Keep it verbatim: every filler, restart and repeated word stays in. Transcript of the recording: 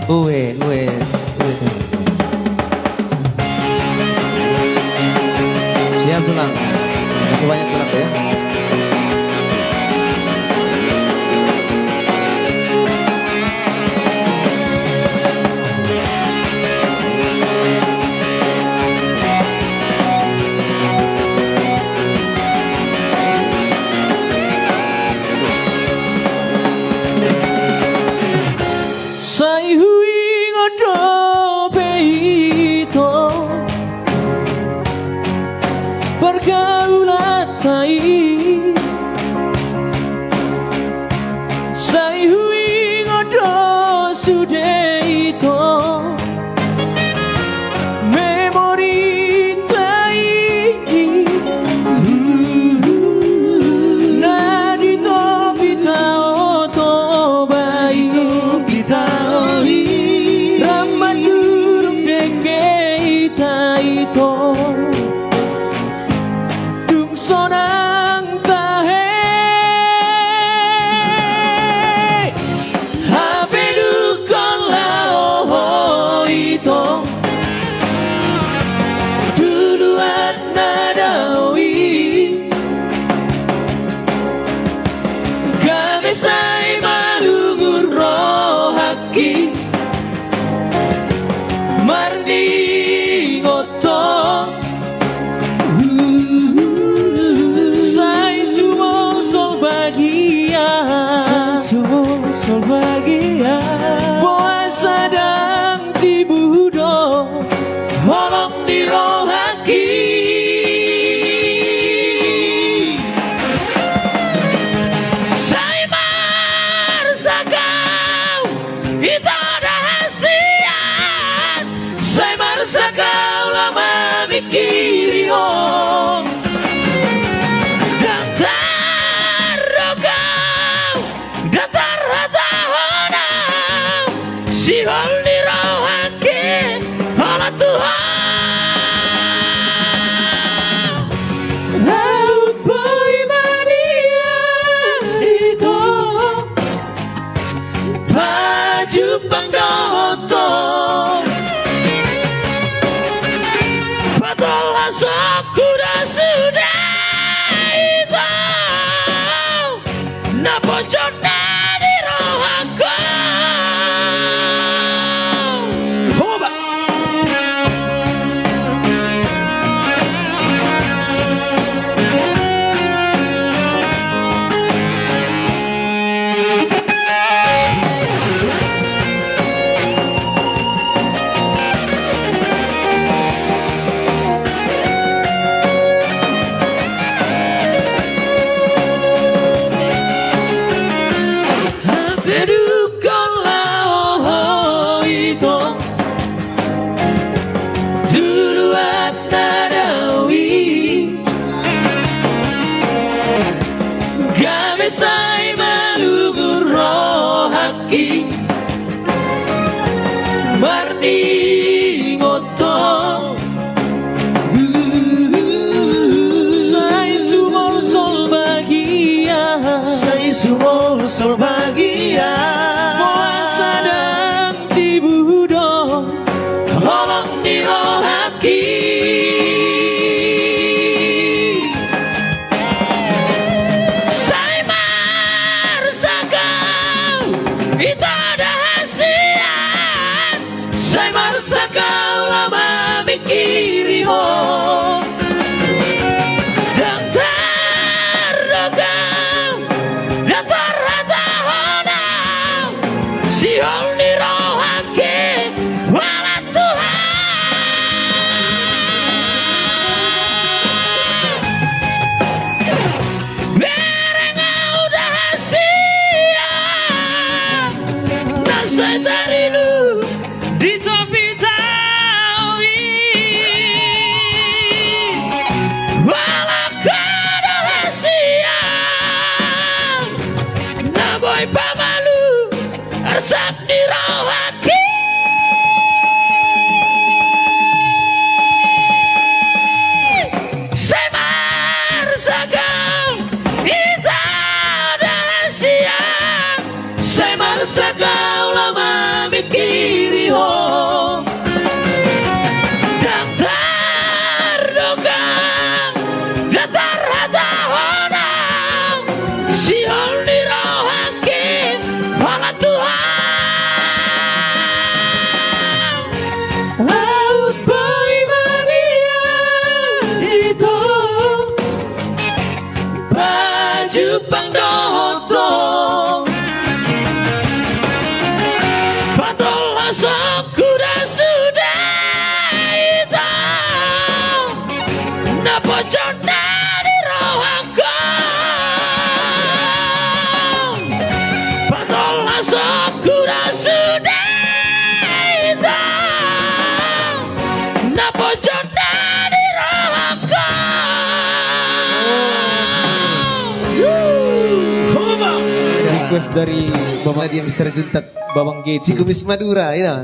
Ue, ue, ue. Siap, Tulang. Masih banyak, Tulang, ya. Sai huingot dope ito pargaulanta i. Sai huingot do sude ito memorinta i. Na di topi tao Toba i, di topi tao i, rap mandurung dengke hita ito. Tung sonang tahe, hape dungkon laho ho ito tu luat na dao i. Gabe sai malungun rohangki marningot ho. Sai sumolsol bagia, sai sumolsol bagia. Boasa ndang tibu do holong ni rohangki. Sai marsangkap hita do hasian, sai marsangkap laho mamingkirihon. Ndang tardok au, ndang tarhatahon au, sihol ni rohangki holan tu ho. Aut boi ma nian ito pajumpang dohot ho, patolhas ho, huda sude ito na pojok na di rohangku. Hoba. Hape dungkon laho ho ito tu luat na dao i. Gabe sai malungun rohangki marningot ho. Sai sumolsol bagia, sai sumolsol bagia. Boasa ndang tibu do holong ni rohangki. Sai marsangkap hita do hasian, sai marsangkap laho mamingkirihon. Ndang tardok au, ndang tarhatahon au, sihol ni rohangki holan tu ho. Bereng au do hasian na sai tarinum di topi tao i. Holan ho do hasian na boi pamalum arsak ni roha. Sokku da sude ita na pojok na di rohangku. Patolhasonku da sude ita na pojok na di rohangku. Homa. Request dari Bapak dia Mister Juntak. Babang Gedi. Si Kumis Madura, ya.